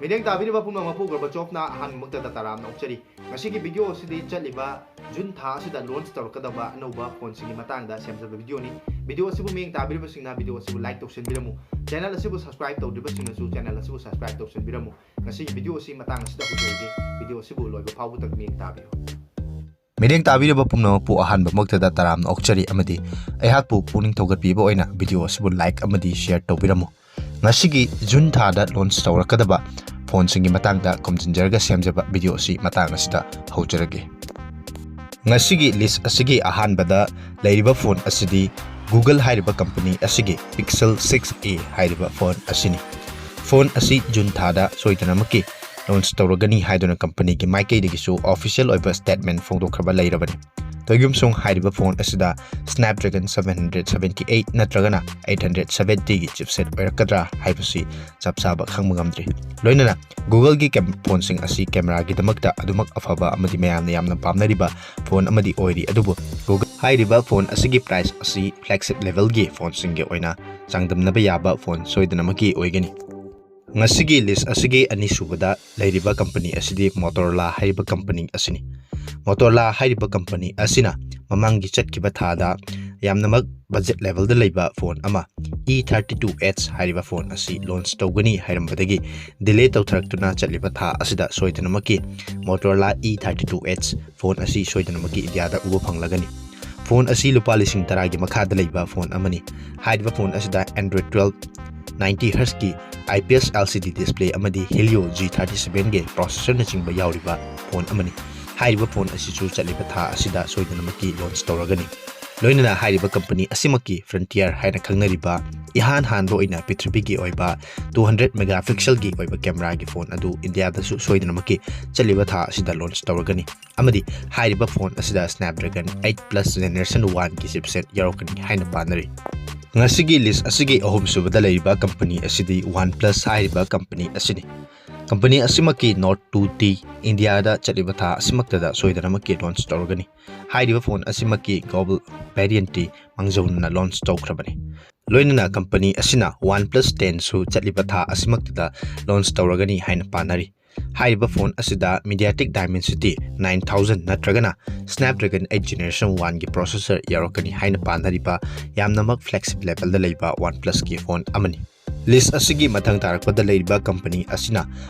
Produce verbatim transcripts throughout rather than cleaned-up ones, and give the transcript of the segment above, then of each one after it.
ꯃꯤꯠꯌꯦꯡ ꯇꯥꯕꯤꯔꯤꯕ ꯄꯨꯝꯅꯃꯛꯄꯨ ꯒꯣꯔꯕꯥꯆꯣꯞꯅ ꯑꯍꯥꯟꯕꯃꯛꯇꯗ ꯇꯔꯥꯝꯅ ꯑꯣꯛꯆꯔꯤ꯫ ꯉꯁꯤꯒꯤ ꯚꯤꯗꯤꯑꯣ ꯑꯁꯤꯗꯤ ꯆꯠꯂꯤꯕ ꯖꯨꯟ ꯊꯥ ꯑꯁꯤꯗ ꯂꯣꯟꯆ ꯇꯧꯔꯛꯀꯗꯕ ꯑꯅꯧꯕ ꯐꯣꯟꯁꯤꯡꯒꯤ ꯃꯇꯥꯡꯗ ꯁꯦꯝꯖꯕ ꯚꯤꯗꯤꯑꯣꯅꯤ꯫ ꯚꯤꯗꯤꯑꯣ ꯑꯁꯤꯕꯨ ꯃꯤꯠꯌꯦꯡ ꯇꯥꯕꯤꯔꯤꯕꯁꯤꯡꯅ ꯚꯤꯗꯤꯑꯣ ꯑꯁꯤꯕꯨ ꯂꯥꯏꯛ ꯇꯧꯁꯤꯟꯕꯤꯔꯝꯃꯨ꯫ ꯆꯦꯅꯦꯜ ꯑꯁꯤꯕꯨ ꯁꯕꯁꯀ꯭ꯔꯥꯏꯕ ꯇꯧꯗ꯭ꯔꯤꯕꯁꯤꯡꯅꯁꯨ ꯆꯦꯅꯦꯜ ꯑꯁꯤꯕꯨ ꯁꯕꯁꯀ꯭ꯔꯥꯏꯕ ꯇꯧꯁꯤꯟꯕꯤꯔꯝꯃꯨ꯫ ꯉꯁꯤꯒꯤ ꯚꯤꯗꯤꯑꯣ ꯑꯁꯤ ꯃꯇꯥꯡ ꯑꯁꯤꯗ ꯍꯧꯖꯔꯒꯦ꯫ ꯚꯤꯗꯤꯑꯣ ꯑꯁꯤꯕꯨ ꯂꯣꯏꯕ ꯐꯥꯎꯕꯇ ꯃꯤꯠꯌꯦꯡ ꯇꯥꯕꯤꯌꯨ꯫ ꯃꯤꯠꯌꯦꯡ ꯇꯥꯕꯤꯔꯤꯕ ꯄꯨꯝꯅꯃꯛꯄꯨ ꯑꯍꯥꯟꯕꯃꯛꯇꯗ ꯇꯔꯥꯝꯅ ꯑꯣꯛꯆꯔꯤ ꯑꯃꯗꯤ ꯑꯩꯍꯥꯛꯄꯨ ꯄꯨꯛꯅꯤꯡ ꯊꯧꯒꯠꯄꯤꯕ ꯑꯣꯏꯅ ꯚꯤꯗꯤꯑꯣ ꯑꯁꯤꯕꯨ ꯂꯥꯏꯛ ꯑꯃꯗꯤ ꯁꯤꯌꯔ ꯇꯧꯕꯤꯔꯝꯃꯨ꯫ ꯉꯁꯤꯒꯤ ꯖꯨꯟ ꯊꯥꯗ ꯂꯣꯟꯆ ꯇꯧꯔꯛꯀꯗꯕ ꯐꯣꯟꯁꯤꯡꯒꯤ ꯃꯇꯥꯡꯗ ꯈꯨꯝꯖꯤꯟꯖꯔꯒ ꯁꯦꯝꯖꯕ ꯚꯤꯗꯤꯑꯣ ꯑꯁꯤ ꯃꯇꯥꯡ ꯑꯁꯤꯗ ꯍꯧꯖꯔꯒꯦ꯫ ꯉꯁꯤꯒꯤ ꯂꯤꯁ ꯑꯁꯤꯒꯤ ꯑꯍꯥꯟꯕꯗ ꯂꯩꯔꯤꯕ ꯐꯣꯟ ꯑꯁꯤꯗꯤ Google ꯍꯥꯏꯔꯤꯕ ꯀꯝꯄꯅꯤ ꯑꯁꯤꯒꯤ Pixel six a ꯍꯥꯏꯔꯤꯕ ꯐꯣꯟ ꯑꯁꯤꯅꯤ꯫ ꯐꯣꯟ ꯑꯁꯤ ꯖꯨꯟ ꯊꯥꯗ ꯁꯣꯏꯗꯅꯃꯛꯀꯤ ꯂꯣꯟꯆ ꯇꯧꯔꯒꯅꯤ ꯍꯥꯏꯗꯨꯅ ꯀꯝꯄꯅꯤꯒꯤ ꯃꯥꯏꯀꯩꯗꯒꯤꯁꯨ ꯑꯣꯐꯤꯁꯤꯌꯦꯜ ꯑꯣꯏꯕ ꯁ꯭ꯇꯦꯠꯃꯦꯟ ꯐꯣꯡꯗꯣꯛꯈ꯭ꯔꯕ ꯂꯩꯔꯕꯅꯤ꯫ ꯇꯣꯏꯒꯨꯝꯁꯨꯡ ꯍꯥꯏꯔꯤꯕ ꯐꯣꯟ ꯑꯁꯤꯗ Snapdragon seven hundred seventy eight ꯅꯠꯇ꯭ꯔꯒꯅ eight hundred seventy ꯒꯤ ꯆꯤꯞꯁꯦꯠ ꯑꯣꯏꯔꯛꯀꯗ꯭ꯔꯥ ꯍꯥꯏꯕꯁꯤ ꯆꯞ ꯆꯥꯕ ꯈꯪꯕ ꯉꯝꯗ꯭ꯔꯤ꯫ ꯂꯣꯏꯅꯅ Google ꯒꯤ ꯀꯦꯝ-, ꯐꯣꯟꯁꯤꯡ ꯑꯁꯤ ꯀꯦꯃꯦꯔꯥꯒꯤꯗꯃꯛꯇ ꯑꯗꯨꯃꯛ ꯑꯐꯕ ꯑꯃꯗꯤ ꯃꯌꯥꯝꯅ ꯌꯥꯝꯅ ꯄꯥꯝꯅꯔꯤꯕ ꯐꯣꯟ ꯑꯃꯗꯤ ꯑꯣꯏꯔꯤ, ꯑꯗꯨꯕꯨ Google ꯍꯥꯏꯔꯤꯕ ꯐꯣꯟ ꯑꯁꯤꯒꯤ ꯄ꯭ꯔꯥꯏꯁ ꯑꯁꯤ ꯐ꯭ꯂꯦꯒꯁꯤꯞ ꯂꯦꯚꯦꯜꯒꯤ ꯐꯣꯟꯁꯤꯡꯒ ꯑꯣꯏꯅ ꯆꯥꯡꯗꯝꯅꯕ ꯌꯥꯕ ꯐꯣꯟ ꯁꯣꯏꯗꯅꯃꯛꯀꯤ ꯑꯣꯏꯒꯅꯤ꯫ ꯉꯁꯤꯒꯤ ꯂꯤꯁ ꯑꯁꯤꯒꯤ ꯑꯅꯤꯁꯨꯕꯗ ꯂꯩꯔꯤꯕ ꯀꯝꯄꯅꯤ ꯑꯁꯤꯗꯤ Motorola ꯍꯥꯏꯔꯤꯕ ꯀꯝꯄꯅꯤ ꯑꯁꯤꯅꯤ꯫ Motorola ꯍꯥꯏꯔꯤꯕ ꯀꯝꯄꯅꯤ ꯑꯁꯤꯅ ꯃꯃꯥꯡꯒꯤ ꯆꯠꯈꯤꯕ ꯊꯥꯗ ꯌꯥꯝꯅꯃꯛ ꯕꯖꯦꯠ ꯂꯦꯚꯦꯜꯗ ꯂꯩꯕ ꯐꯣꯟ ꯑꯃ, E thirty two H ꯍꯥꯏꯔꯤꯕ ꯐꯣꯟ ꯑꯁꯤ ꯂꯣꯟꯆ ꯇꯧꯒꯅꯤ ꯍꯥꯏꯔꯝꯕꯗꯒꯤ ꯗꯤꯂꯦ ꯇꯧꯊꯔꯛꯇꯨꯅ ꯆꯠꯂꯤꯕ ꯊꯥ ꯑꯁꯤꯗ ꯁꯣꯏꯗꯅꯃꯛꯀꯤ Motorola E thirty two H phone ꯑꯁꯤ ꯁꯣꯏꯗꯅꯃꯛꯀꯤ ꯏꯟꯗꯤꯌꯥꯗ ꯎꯕ ꯐꯪꯂꯒꯅꯤ꯫ ꯐꯣꯟ ꯑꯁꯤ ꯂꯨꯄꯥ ꯂꯤꯁꯤꯡ ꯇꯔꯥꯒꯤ ꯃꯈꯥꯗ ꯂꯩꯕ ꯐꯣꯟ ꯑꯃꯅꯤ꯫ ꯍꯥꯏꯔꯤꯕ ꯐꯣꯟ ꯑꯁꯤꯗ Android twelve, ninety hertz ꯀꯤ I P S L C D display ꯑꯃꯗꯤ Helio G thirty seven ꯒꯤ processor ꯅꯆꯤꯡꯕ ꯌꯥꯎꯔꯤꯕ ꯐꯣꯟ ꯑꯃꯅꯤ꯫ ꯍꯥꯏꯔꯤꯕ ꯐꯣꯟ ꯑꯁꯤꯁꯨ ꯆꯠꯂꯤꯕ ꯊꯥ ꯑꯁꯤꯗ ꯁꯣꯏꯗꯅꯃꯛꯀꯤ ꯂꯣꯟꯆ ꯇꯧꯔꯒꯅꯤ꯫ ꯂꯣꯏꯅꯅ ꯍꯥꯏꯔꯤꯕ ꯀꯝꯄꯅꯤ ꯑꯁꯤꯃꯛꯀꯤ Frontier ꯍꯥꯏꯅ ꯈꯪꯅꯔꯤꯕ ꯏꯍꯥꯟ ꯍꯥꯟꯕ ꯑꯣꯏꯅ ꯄ꯭ꯔꯤꯊꯤꯕꯤꯒꯤ ꯑꯣꯏꯕ two hundred megapixel ꯒꯤ ꯑꯣꯏꯕ ꯀꯦꯃꯦꯔꯥꯒꯤ ꯐꯣꯟ ꯑꯗꯨ ꯏꯟꯗꯤꯌꯥꯗꯁꯨ ꯁꯣꯏꯗꯅꯃꯛꯀꯤ ꯆꯠꯂꯤꯕ ꯊꯥ ꯑꯁꯤꯗ ꯂꯣꯟꯆ ꯇꯧꯔꯒꯅꯤ꯫ ꯑꯃꯗꯤ ꯍꯥꯏꯔꯤꯕ ꯐꯣꯟ ꯑꯁꯤꯗ Snapdragon eight plus Generation one ꯒꯤ chipset ꯌꯥꯎꯔꯛꯀꯅꯤ ꯍꯥꯏꯅ ꯄꯥꯅꯔꯤ꯫ ꯉꯁꯤꯒꯤ ꯂꯤꯁ ꯑꯁꯤꯒꯤ ꯑꯍꯨꯝꯁꯨꯕꯗ ꯂꯩꯔꯤꯕ ꯀꯝꯄꯅꯤ ꯑꯁꯤꯗꯤ OnePlus ꯍꯥꯏꯔꯤꯕ ꯀꯝꯄꯅꯤ ꯑꯁꯤꯅꯤ꯫ ꯀꯝꯄꯅꯤ ꯑꯁꯤꯃꯛꯀꯤ Nord two T ꯏꯟꯗꯤꯌꯥꯗ ꯆꯠꯂꯤꯕ ꯊꯥ ꯑꯁꯤꯃꯛꯇꯗ ꯁꯣꯏꯗꯅꯃꯛꯀꯤ ꯂꯣꯟꯆ ꯇꯧꯔꯒꯅꯤ꯫ ꯍꯥꯏꯔꯤꯕ ꯐꯣꯟ ꯑꯁꯤꯃꯛꯀꯤ global variant ꯇꯤ ꯃꯥꯡꯖꯧꯅꯅ ꯂꯣꯟꯆ ꯇꯧꯈ꯭ꯔꯕꯅꯤ꯫ ꯂꯣꯏꯅꯅ ꯀꯝꯄꯅꯤ ꯑꯁꯤꯅ OnePlus ten ꯁꯨ ꯆꯠꯂꯤꯕ ꯊꯥ ꯑꯁꯤꯃꯛꯇꯗ ꯂꯣꯟꯆ ꯇꯧꯔꯒꯅꯤ ꯍꯥꯏꯅ ꯄꯥꯅꯔꯤ꯫ ꯍꯥꯏꯔꯤꯕ ꯐꯣꯟ ꯑꯁꯤꯗ MediaTek Dimensity nine thousand ꯅꯠꯇ꯭ꯔꯒꯅ Snapdragon eight Generation one ꯒꯤ processor ꯌꯥꯎꯔꯛꯀꯅꯤ ꯍꯥꯏꯅ ꯄꯥꯅꯔꯤꯕ ꯌꯥꯝꯅꯃꯛ flagship level ꯗ ꯂꯩꯕ OnePlus ꯀꯤ ꯐꯣꯟ ꯑꯃꯅꯤ꯫ List ꯑꯁꯤꯒꯤ ꯃꯊꯪ ꯇꯥꯔꯛꯄꯗ ꯂꯩꯔꯤꯕ ꯀꯝꯄꯅꯤ ꯑꯁꯤꯅ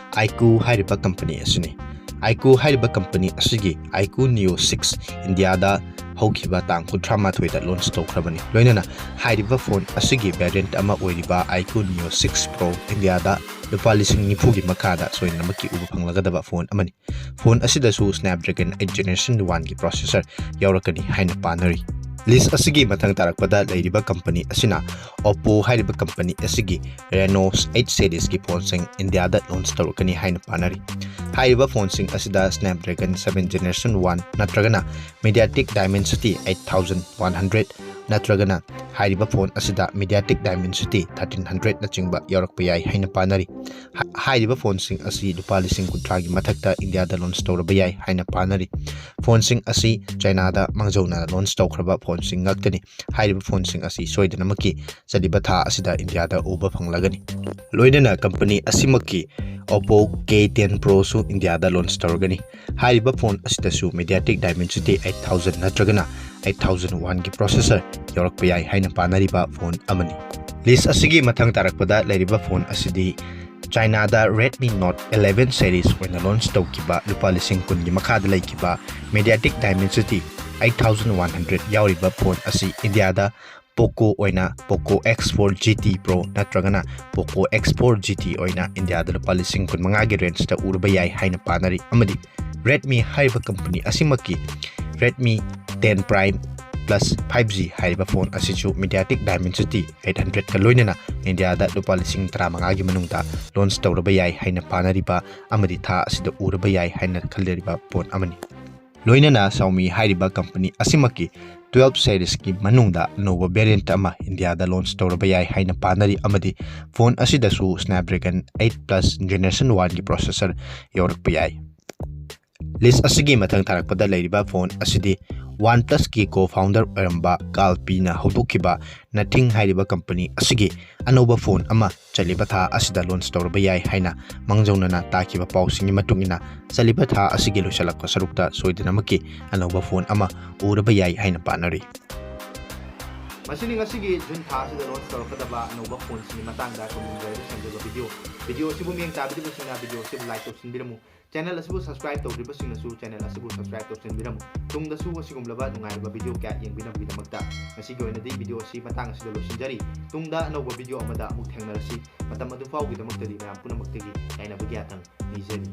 iQOO ꯍꯥꯏꯔꯤꯕ ꯀꯝꯄꯅꯤ ꯑꯁꯤꯅꯤ꯫ iQOO ꯍꯥꯏꯔꯤꯕ ꯀꯝꯄꯅꯤ ꯑꯁꯤꯒꯤ iQOO Neo six ꯏꯟꯗꯤꯌꯥꯗ ꯍꯧꯈꯤꯕ ꯇꯥꯡ ꯀꯨꯟꯊ꯭ꯔꯥ ꯃꯥꯊꯣꯏꯗ ꯂꯣꯟꯆ ꯇꯧꯈ꯭ꯔꯕꯅꯤ꯫ ꯂꯣꯏꯅꯅ ꯍꯥꯏꯔꯤꯕ ꯐꯣꯟ ꯑꯁꯤꯒꯤ variant ꯑꯃ ꯑꯣꯏꯔꯤꯕ iQOO Neo six Pro ꯏꯟꯗꯤꯌꯥꯗ ꯂꯨꯄꯥ ꯂꯤꯁꯤꯡ ꯅꯤꯐꯨꯒꯤ ꯃꯈꯥꯗ ꯁꯣꯏꯗꯅꯃꯛꯀꯤ ꯎꯕ ꯐꯪꯂꯒꯗꯕ ꯐꯣꯟ ꯑꯃꯅꯤ꯫ ꯐꯣꯟ ꯑꯁꯤꯗꯁꯨ Snapdragon eight Generation one ꯒꯤ processor ꯌꯥꯎꯔꯛꯀꯅꯤ ꯍꯥꯏꯅ ꯄꯥꯅꯔꯤ꯫ List ꯑꯁꯤꯒꯤ ꯃꯊꯪ ꯇꯥꯔꯛꯄꯗ ꯂꯩꯔꯤꯕ ꯀꯝꯄꯅꯤ ꯑꯁꯤꯅ Oppo ꯍꯥꯏꯔꯤꯕ ꯀꯝꯄꯅꯤ ꯑꯁꯤꯒꯤ Reno eight series ꯀꯤ ꯐꯣꯟꯁꯤꯡ ꯏꯟꯗꯤꯌꯥꯗ ꯂꯣꯟꯆ ꯇꯧꯔꯛꯀꯅꯤ ꯍꯥꯏꯅ ꯄꯥꯅꯔꯤ꯫ ꯍꯥꯏꯔꯤꯕ ꯐꯣꯟꯁꯤꯡ ꯑꯁꯤꯗ Snapdragon seven Generation one ꯅꯠꯇ꯭ꯔꯒꯅ MediaTek Dimensity eight thousand one hundred ꯅꯠꯇ꯭ꯔꯒꯅ ꯍꯥꯏꯔꯤꯕ ꯐꯣꯟ ꯑꯁꯤꯗ MediaTek Dimensity thirteen hundred ꯅꯆꯤꯡꯕ ꯌꯥꯎꯔꯛꯄ ꯌꯥꯏ ꯍꯥꯏꯅ ꯄꯥꯅꯔꯤ꯫ ꯍꯥ-, ꯍꯥꯏꯔꯤꯕ ꯐꯣꯟꯁꯤꯡ ꯑꯁꯤ ꯂꯨꯄꯥ ꯂꯤꯁꯤꯡ ꯀꯨꯟꯊ꯭ꯔꯥꯒꯤ ꯃꯊꯛꯇ ꯏꯟꯗꯤꯌꯥꯗ ꯂꯣꯟꯆ ꯇꯧꯔꯕ ꯌꯥꯏ ꯍꯥꯏꯅ ꯄꯥꯅꯔꯤ꯫ ꯐꯣꯟꯁꯤꯡ ꯑꯁꯤ ꯆꯥꯏꯅꯥꯗ ꯃꯥꯡꯖꯧꯅꯅ ꯂꯣꯟꯆ ꯇꯧꯈ꯭ꯔꯕ ꯐꯣꯟꯁꯤꯡ ꯉꯥꯛꯇꯅꯤ꯫ ꯍꯥꯏꯔꯤꯕ ꯐꯣꯟꯁꯤꯡ ꯑꯁꯤ ꯁꯣꯏꯗꯅꯃꯛꯀꯤ ꯆꯠꯂꯤꯕ ꯊꯥ ꯑꯁꯤꯗ ꯏꯟꯗꯤꯌꯥꯗ ꯎꯕ ꯐꯪꯂꯒꯅꯤ꯫ ꯂꯣꯏꯅꯅ company ꯑꯁꯤꯃꯛꯀꯤ Oppo K ten Pro ꯁꯨ ꯏꯟꯗꯤꯌꯥꯗ ꯂꯣꯟꯆ ꯇꯧꯔꯒꯅꯤ꯫ ꯍꯥꯏꯔꯤꯕ ꯐꯣꯟ ꯑꯁꯤꯗꯁꯨ MediaTek Dimensity eight thousand ꯅꯠꯇ꯭ꯔꯒꯅ eight thousand one ꯒꯤ processor ꯌꯥꯎꯔꯛꯄ ꯌꯥꯏ ꯍꯥꯏꯅ ꯄꯥꯅꯔꯤꯕ ꯐꯣꯟ ꯑꯃꯅꯤ꯫ List ꯑꯁꯤꯒꯤ ꯃꯊꯪ ꯇꯥꯔꯛꯄꯗ ꯂꯩꯔꯤꯕ ꯐꯣꯟ ꯑꯁꯤꯗꯤ ꯆꯥꯏꯅꯥꯗ Redmi Note eleven series ꯑꯣꯏꯅ ꯂꯣꯟꯆ ꯇꯧꯈꯤꯕ ꯂꯨꯄꯥ ꯂꯤꯁꯤꯡ ꯀꯨꯟꯒꯤ ꯃꯈꯥꯗ ꯂꯩꯈꯤꯕ MediaTek Dimensity eight thousand one hundred ꯌꯥꯎꯔꯤꯕ ꯐꯣꯟ ꯑꯁꯤ ꯏꯟꯗꯤꯌꯥꯗ Poco ꯑꯣꯏꯅ Poco X four G T Pro ꯅꯠꯇ꯭ꯔꯒꯅ Poco X four G T ꯑꯣꯏꯅ ꯏꯟꯗꯤꯌꯥꯗ ꯂꯨꯄꯥ ꯂꯤꯁꯤꯡ ꯀꯨꯟꯃꯉꯥꯒꯤ range ꯇ ꯎꯔꯕ ꯌꯥꯏ ꯍꯥꯏꯅ ꯄꯥꯅꯔꯤ꯫ ꯑꯃꯗꯤ Redmi ꯍꯥꯏꯔꯤꯕ ꯀꯝꯄꯅꯤ ꯑꯁꯤꯃꯛꯀꯤ Redmi ten Prime Plus five G ꯍꯥꯏꯔꯤꯕ ꯐꯣꯟ ꯑꯁꯤꯁꯨ MediaTek Dimensity eight hundred ꯀ ꯂꯣꯏꯅꯅ ꯏꯟꯗꯤꯌꯥꯗ ꯂꯨꯄꯥ ꯂꯤꯁꯤꯡ ꯇꯔꯥꯃꯉꯥꯒꯤ ꯃꯅꯨꯡꯗ ꯂꯣꯟꯆ ꯇꯧꯔꯕ ꯌꯥꯏ ꯍꯥꯏꯅ ꯄꯥꯅꯔꯤꯕ ꯑꯃꯗꯤ ꯊꯥ ꯑꯁꯤꯗ ꯎꯔꯕ ꯌꯥꯏ ꯍꯥꯏꯅ ꯈꯜꯂꯤꯕ ꯐꯣꯟ ꯑꯃꯅꯤ꯫ ꯂꯣꯏꯅꯅ Xiaomi ꯍꯥꯏꯔꯤꯕ ꯀꯝꯄꯅꯤ ꯑꯁꯤꯃꯛꯀꯤ twelve series ꯀꯤ ꯃꯅꯨꯡꯗ ꯑꯅꯧꯕ variant ꯑꯃ ꯏꯟꯗꯤꯌꯥꯗ ꯂꯣꯟꯆ ꯇꯧꯔꯕ ꯌꯥꯏ ꯍꯥꯏꯅ ꯄꯥꯅꯔꯤ, ꯑꯃꯗꯤ ꯐꯣꯟ ꯑꯁꯤꯗꯁꯨ Snapdragon eight Plus Generation one ꯒꯤ processor ꯌꯥꯎꯔꯛꯄ ꯌꯥꯏ꯫ List ꯑꯁꯤꯒꯤ ꯃꯊꯪ ꯊꯥꯔꯛꯄꯗ ꯂꯩꯔꯤꯕ ꯐꯣꯟ ꯑꯁꯤꯗꯤ OnePlusꯀꯤ co-founder ꯑꯣꯏꯔꯝꯕ ꯀꯥꯔꯜ ꯄꯤꯅ ꯍꯧꯗꯣꯛꯈꯤꯕ Nothing ꯍꯥꯏꯔꯤꯕ ꯀꯝꯄꯅꯤ ꯑꯁꯤꯒꯤ ꯑꯅꯧꯕ ꯐꯣꯟ ꯑꯃ ꯆꯠꯂꯤꯕ ꯊꯥ ꯑꯁꯤꯗ launch ꯇꯧꯔꯕ ꯌꯥꯏ ꯍꯥꯏꯅ ꯃꯥꯡꯖꯧꯅꯅ ꯇꯥꯈꯤꯕ ꯄꯥꯎꯁꯤꯡꯒꯤ ꯃꯇꯨꯡ ꯏꯟꯅ, ꯆꯠꯂꯤꯕ ꯊꯥ ꯑꯁꯤꯒꯤ ꯂꯣꯏꯁꯤꯜꯂꯛꯄ ꯁꯔꯨꯛꯇ ꯁꯣꯏꯗꯅꯃꯛꯀꯤ ꯑꯅꯧꯕ ꯐꯣꯟ ꯑꯃ ꯎꯔꯕ ꯌꯥꯏ ꯍꯥꯏꯅ ꯄꯥꯅꯔꯤ꯫ ꯃꯁꯤꯅꯤ ꯉꯁꯤꯒꯤ ꯖꯨꯟ ꯊꯥ ꯑꯁꯤꯗ launch ꯇꯧꯔꯛꯀꯗꯕ ꯑꯅꯧꯕ ꯐꯣꯟꯁꯤꯡꯒꯤ ꯃꯇꯥꯡꯗ ꯈꯨꯝꯖꯤꯟꯖꯔꯒ ꯁꯦꯝꯖꯕ video꯫ Video ꯑꯁꯤꯕꯨ ꯃꯤꯠꯌꯦꯡ ꯇꯥꯕꯤꯔꯤꯕꯁꯤꯡꯅ video ꯑꯁꯤꯕꯨ like ꯇꯧꯁꯤꯟꯕꯤꯔꯝꯃꯨ꯫ Channel ꯑꯁꯤꯕꯨ subscribe ꯇꯧꯗ꯭ꯔꯤꯕꯁꯤꯡꯅꯁꯨ channel ꯑꯁꯤꯕꯨ subscribe ꯇꯧꯁꯤꯟꯕꯤꯔꯝꯃꯨ꯫ ꯇꯨꯡꯗꯁꯨ ꯑꯁꯤꯒꯨꯝꯂꯕ ꯅꯨꯡꯉꯥꯏꯔꯕ video ꯀꯌꯥ ꯌꯦꯡꯕꯤꯅꯕꯒꯤꯗꯃꯛꯇ ꯉꯁꯤꯒꯤ ꯑꯣꯏꯅꯗꯤ video ꯑꯁꯤ ꯃꯇꯥꯡ ꯑꯁꯤꯗ ꯂꯣꯏꯁꯤꯟꯖꯔꯤ꯫ ꯇꯨꯡꯗ ꯑꯅꯧꯕ video ꯑꯃꯗ ꯑꯃꯨꯛ ꯊꯦꯡꯅꯔꯁꯤ꯫ ꯃꯇꯝ ꯑꯗꯨ ꯐꯥꯎꯒꯤꯗꯃꯛꯇꯗꯤ ꯃꯌꯥꯝ ꯄꯨꯝꯅꯃꯛꯇꯒꯤ ꯌꯥꯏꯐꯕꯒꯤ ꯌꯥꯊꯪ ꯅꯤꯖꯔꯤ꯫